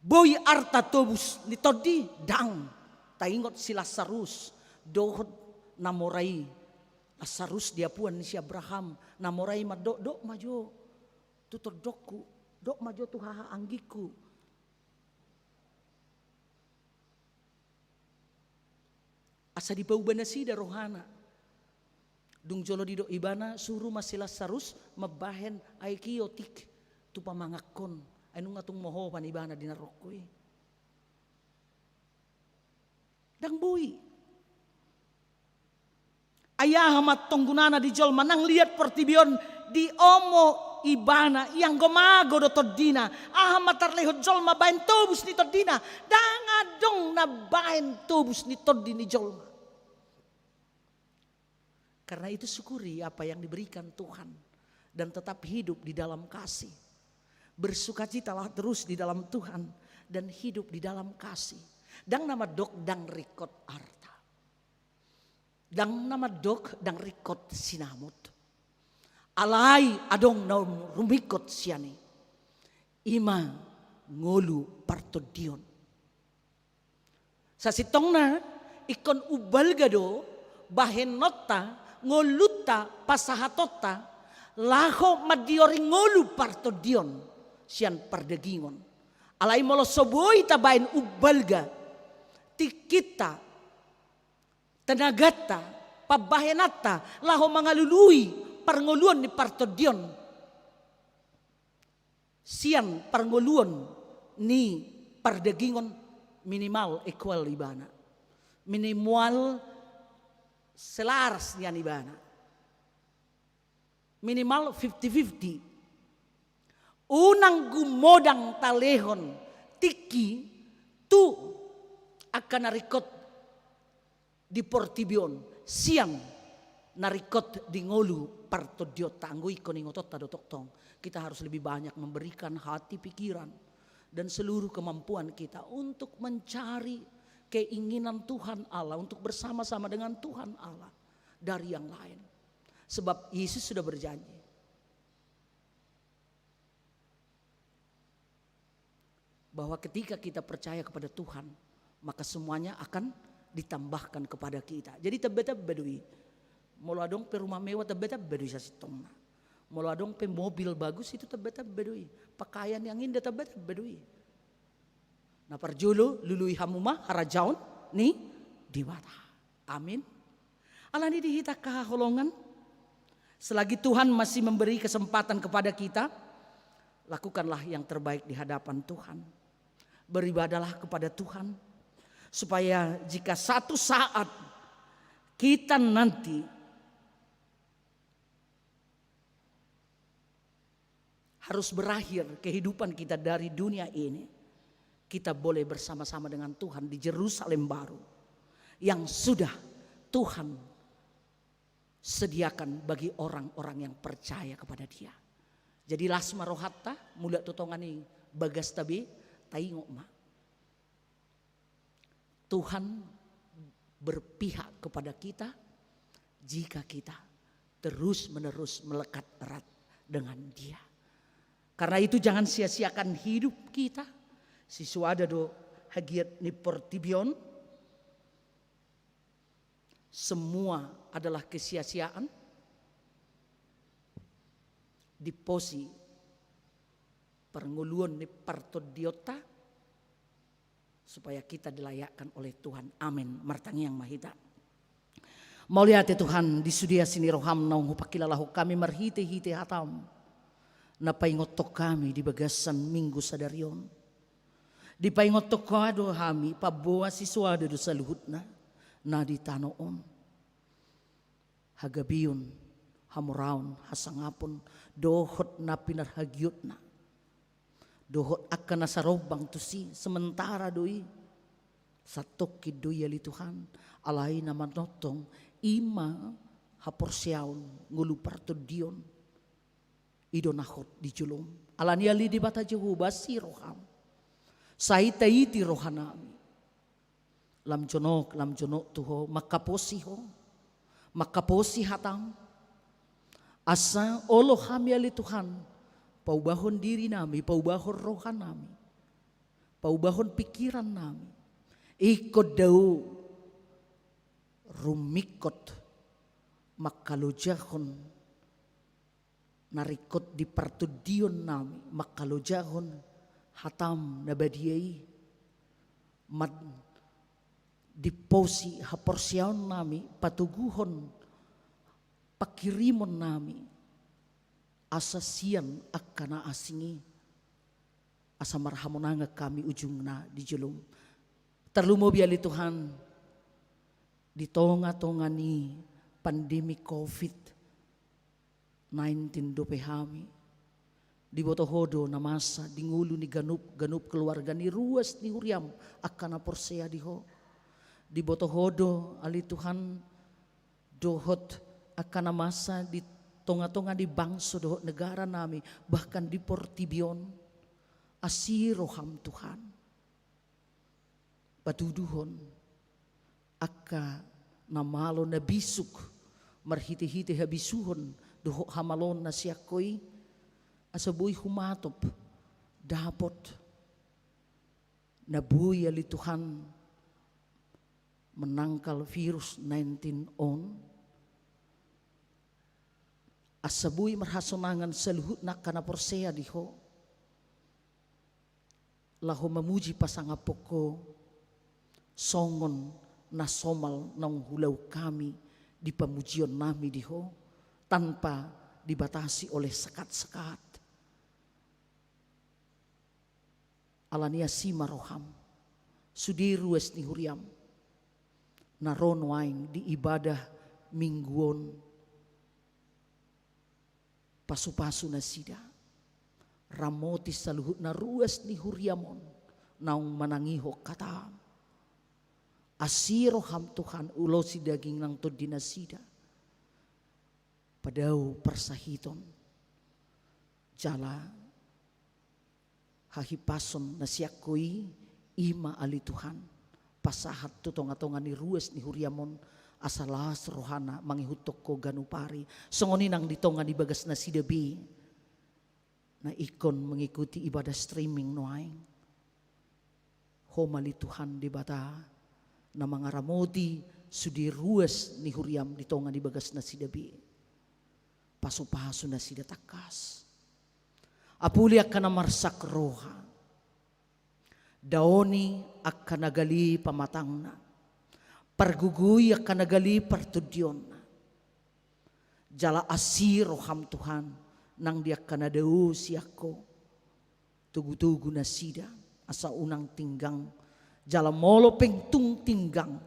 Boi arta tobus ni tondi? Ndang. Taingot si Lasarus dohot na mora i. Lasarus diapuan ni si Abraham, na mora i mandok, dok ma jo tu tondongku, dok ma jo tu haha anggingku, asa dipauba nasida rohana. Dung jolo didok ibana, suru ma si Lasarus mambahen aek i otik tu pamanganhon, ai nunga tung mohopan ibana di narongko i. Ndang boi. Ai aha ma antong gunana di jolma nang liat portibi on diomo ibana, i anggo mago do tondina? Aha ma tarlehon jolma bahen tobus ni tondina? Ndang adong na bahen tobus ni tondi ni jolma. Karena itu, syukuri apa yang diberikan Tuhan dan tetap hidup di dalam kasih. Bersukacitalah terus di dalam Tuhan dan hidup di dalam kasih. Ndang na mandok ndang ringkot arta. Ndang na mandok ndang ringkot sinamot. Alai adong na rumingkot sian i. I ma ngolu partondion. Sasintongna ingkon umbalga do bahenonta, ngolunta, pasahatonta laho mandiori ngolu partondion sian pardagingon. Alai molo so boi tabahen umbalga tingkinta, tenaganta, pambahenanta laho mangalului parngoluon ni partondion sian parngoluon ni pardagingon, minimal equal ibana, minimal selaras nian ibana, minimal fifty fifty. Unang gumodang talehon tingki tu angka na ringkot di portibi on sian na ringkot di ngolu partondionta. Anggo ingkon ingotonta do tongtong, kita harus lebih banyak memberikan hati, pikiran, dan seluruh kemampuan kita untuk mencari keinginan Tuhan Allah, untuk bersama-sama dengan Tuhan Allah dari yang lain. Sebab Yesus sudah berjanji bahwa ketika kita percaya kepada Tuhan, maka semuanya akan ditambahkan kepada kita. Jadi tamba-tamba do i. Molo adong pe rumah mewah, tamba-tamba do i sasintongna. Molo adong pe mobil bagus, itu tamba-tamba do i. Pakaian yang indah, tamba-tamba do i. Na parjolo, lului hamu ma harajaon ni Debata. Amin. Alani i, di hita angka haholongan, selagi Tuhan masih memberi kesempatan kepada kita, lakukanlah yang terbaik di hadapan Tuhan. Beribadahlah kepada Tuhan. Supaya jika satu saat kita nanti harus berakhir kehidupan kita dari dunia ini, kita boleh bersama-sama dengan Tuhan di Jerusalem baru yang sudah Tuhan sediakan bagi orang-orang yang percaya kepada Dia. Jadi las ma rohanta, mulak tu tonga ni bagasta be, taingot ma. Tuhan berpihak kepada kita jika kita terus-menerus melekat erat dengan Dia. Karena itu, jangan sia-siakan hidup kita. Sisuada do hagiot ni portibi on. Semua adalah kesia-siaan. Diposi parngoluon ni partondionta, supaya kita dilayakkan oleh Tuhan. Amin. Martangiang ma hita. Mauliate Tuhan, di sude asi ni roham naung hupangkilalahon hami marhite-hite hatam, na paingothon hami di bagasan Minggu sadari on. Dipaingothon Ho do hami, pamboa sisuada do saluhutna na di tano on. Hagabeon, hamoraon, hasangapon, dohot na pinarhagiotna, dohot angka na sarombang tusi, sementara do i. Santongkin do i ale Tuhan, alai na manongtong i ma haporseaon, ngolu partondion. I do na hot di jolom. Alani i ale Debata Jahowa, asi roham, sai taiti rohanami. Lam jonok, lam jonok tu Ho, mangkaposi Ho, mangkaposi hatam. Asa olo hami ale Tuhan, paubahon dirinami, paubahon rohanami, paubahon pingkirannami. Ingkon dao rumingkot mangkalojahon na ringkot di partondionnami, mangkalojahon hatam na badia i. Mandimposi haporseaonnami, patoguhon panghirimonnami, asa sian angka na asing i, asa marhamonangan hami ujungna di jolom. Tarlumobi ale Tuhan, di tonga-tonga ni pandemi covid nineteen dope hami. Diboto Ho do na masa di ngolu ni ganup, ganup keluarga ni ruas ni huriam angka na porsea di Ho. Diboto Ho do ale Tuhan, dohot angka na masa di tonga-tonga ni bangso dohot negaranami, bahkan di portibi on. Asi roham Tuhan, patuduhon angka na malo na bisuk marhite-hite habisuhon dohot hamaloon na sian Ho i, asa boi humatop dapot na boi ale Tuhan menangkal virus nineteen on, asa boi marhasonangan saluhutna angka na porsea di Ho, laho mamuji pasangaphon Ho songon na somal naung hulaho hami di pamujionnami di Ho, tanpa dibatasi oleh sekat-sekat. Alani asi ma roham, sude ruas ni huriam na ro nuaeng di ibadah Minggu on, pasu-pasu nasida, ramoti saluhutna ruas ni huriam on naung manangihon hatam. Asi roham Tuhan, ulosi daging nang tondi nasida, padao parsahiton jala hahipason na sian Ho i, i ma ale Tuhan, pasahat tu tonga-tonga ni ruas ni huriam on, asa las rohana mangihuthon Ho ganup ari. Songon i nang di tonga ni bagas nasida be na ingkon mengikuti ibadah streaming nuaeng. Ho ma ale Tuhan Debata na mangaramoti sude ruas ni huriam di tonga ni bagas nasida be. Pasu-pasu nasida tangkas. Apuli angka na marsak roha. Daoni angka na gale pamatangna. Pargogoi angka na gale partondionna. Jala asi roham Tuhan, nang di angka na dao sian Ho. Togu-togu nasida, asa unang tinggang Jala molo pe tung tinggang,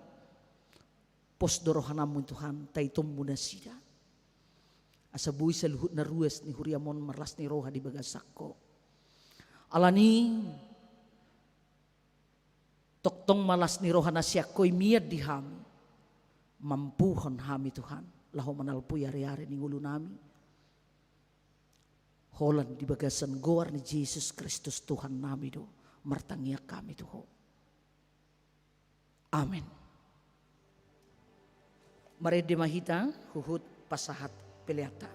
pos do rohanami Tuhan, taitommu nasida. Asa boi saluhut na ruas ni huriam on marlas ni roha di bagasan Ho. Alani, tongtong ma las ni roha na sian Ho i mian di hami. Mampuhon hami Tuhan, laho manalpui ari-ari ni ngolunami. Holan di bagasan goar ni Jesus Kristus Tuhannami do, martangiang hami tu Ho. Amen. Marende ma hita, huhut pasahat peleanta.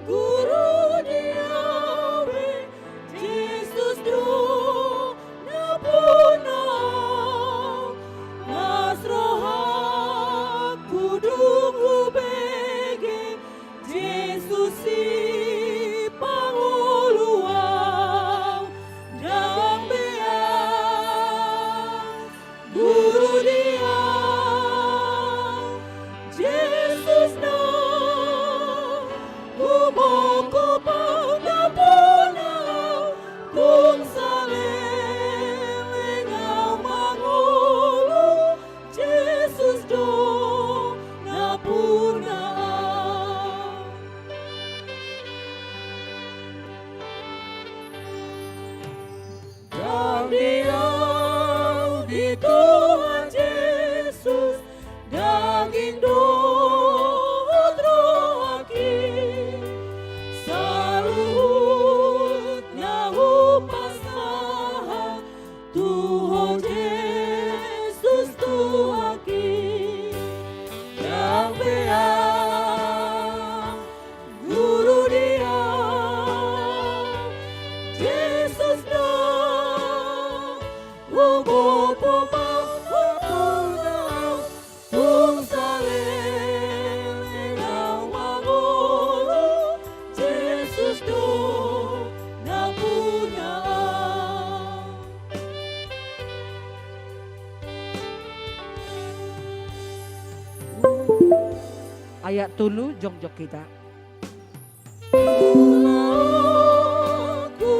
Guru di au be, Jesus do na puna au, las rohangku dung hubege, Jesus sipangolu au, ndang be au. Guru di au, Jesus na humongkop au, na puna au, tung saleleng au mangolu, Jesus do na puna au. Ndang di au, di Tuhan Jesus, daging dohot rohangki, saluhutna hupasahat tu Ho Jesus Tuhanki. Ndang be au, Guru di au, Jesus na humongkop au, na puna au, tung saleleng au mangolu, Jesus do na puna au. Ayat tolu, jongjong hita. Ulaon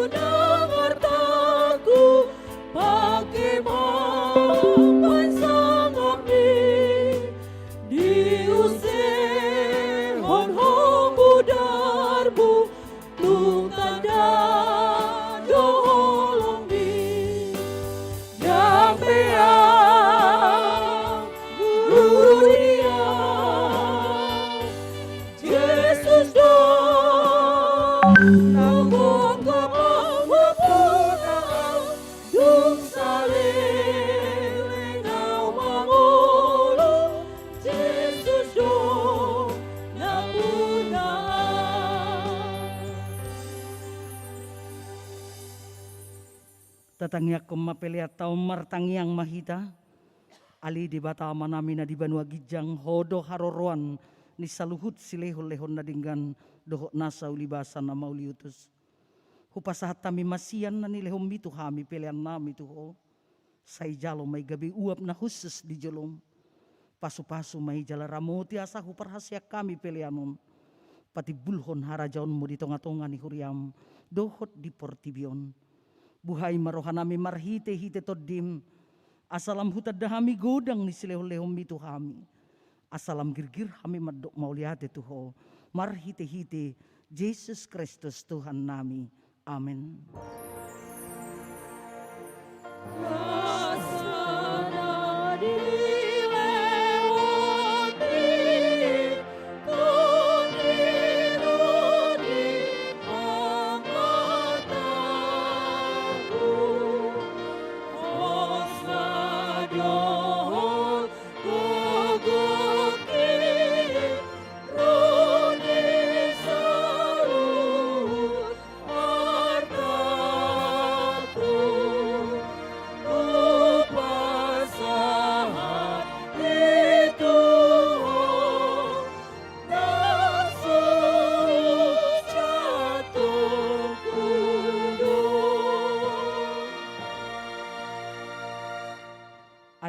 na ngartangku, pangke ma pansangapmi, diusehon Ho mudarmu, tung tanda do holongmi. Ndang be au, Guru di au, Jesus do na humongkop au, na puna au, tung saleleng au mangolu, Jesus do na puna au. Tatangiangkon ma peleanta on, martangiang ma hita. Ale Debata Amanami na di banua ginjang, Ho do haroroan ni saluhut silehon-lehon na denggan dohot nasa ulibasa na mauliutus. Hupasahat hami ma sian na nilehonmi tu hami peleannami tu Ho. Sai jalo ma i gabe uap na hushus di jolom. Pasu-pasu ma i jala ramoti asa huparhaseang hami pelean on patimbulhon harajaonmu di tonga-tonga ni huriam dohot di portibi on. Buhai ma rohanami marhite-hite Tondim, asa lam hutanda hami godang ni silehon-lehonmi tu hami. Asa lam girgir hami mandok mauliate tu Ho, marhite-hite Jesus Kristus Tuhannami. Amen.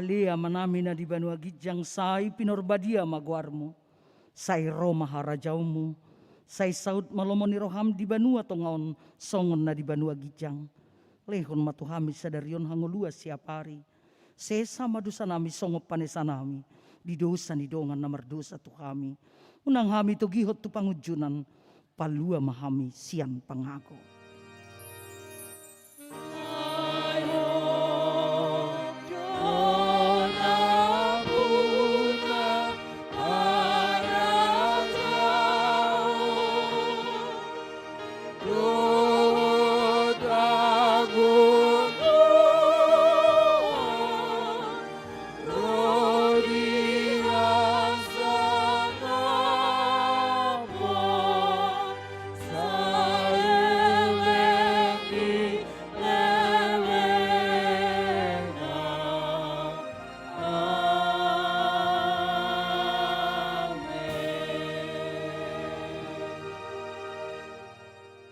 Lea ma nami na di banua ginjang, sai pinarbadia ma goarmu. Sai ro ma harajaonmu. Sai saut ma lomo ni roham di banua tonga on songon na di banua ginjang. Lehon ma tu hami sadari on hangoluan siapari. Sesa ma dosa nami songon panesa nami di dosa ni dongan na mardosa tu hami. Unang hami togihon tu pangunjunan, palua ma hami sian pangago.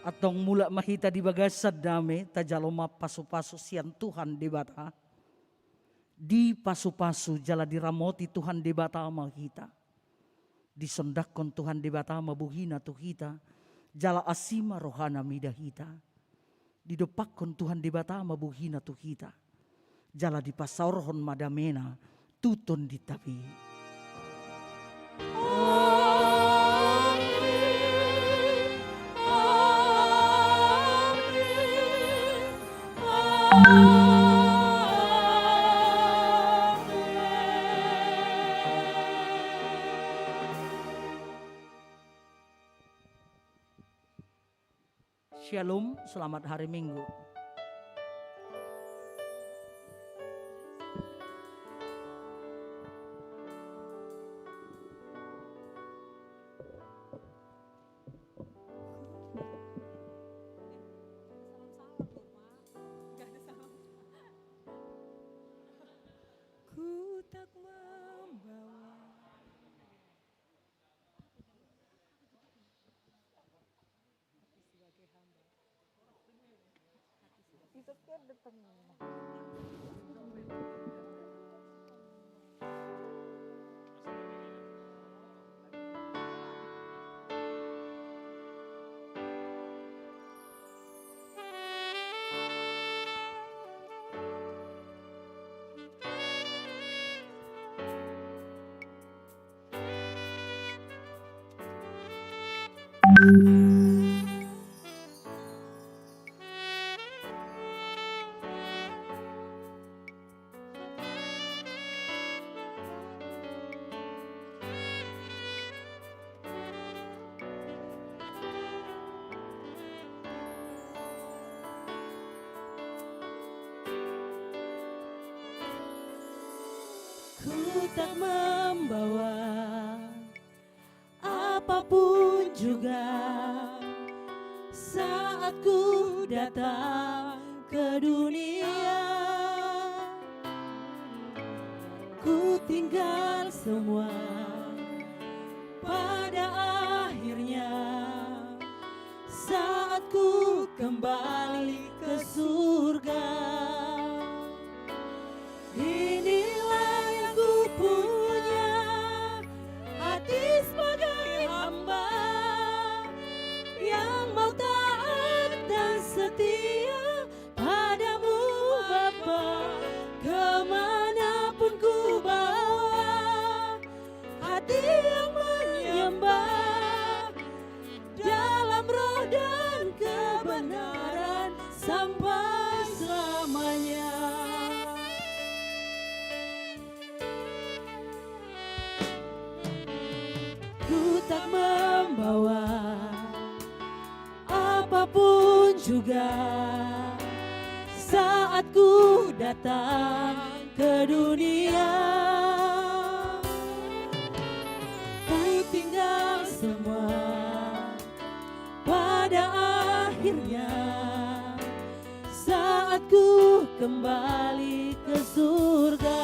Antong mulak ma hita di bagasan dame, tajalo ma pasupasu sian Tuhan Debata. Dipasupasu jala diramoti Tuhan Debata ma hita. Disondangkon Tuhan Debata ma bohina tu hita, jala asi ma rohana mida hita. Didompakkon Tuhan Debata ma bohina tu hita, jala dipasaorhon ma damena tu tondinta be. Shalom, selamat hari Minggu. Ku tak membawa. Ku tak membawa apapun juga saat ku datang ke dunia. Ku tinggal semua pada akhirnya saat ku kembali ke surga. Inilah yang ku punya, hati sebagai hamba yang mau taat dan setia padamu, Bapa. Kemanapun ku bawa, hati yang menyembah dalam roh dan kebenaran sampai selamanya. Ku tak membawa apapun juga saat ku datang ke dunia. Ku tinggal semua pada akhirnya saat ku kembali ke surga.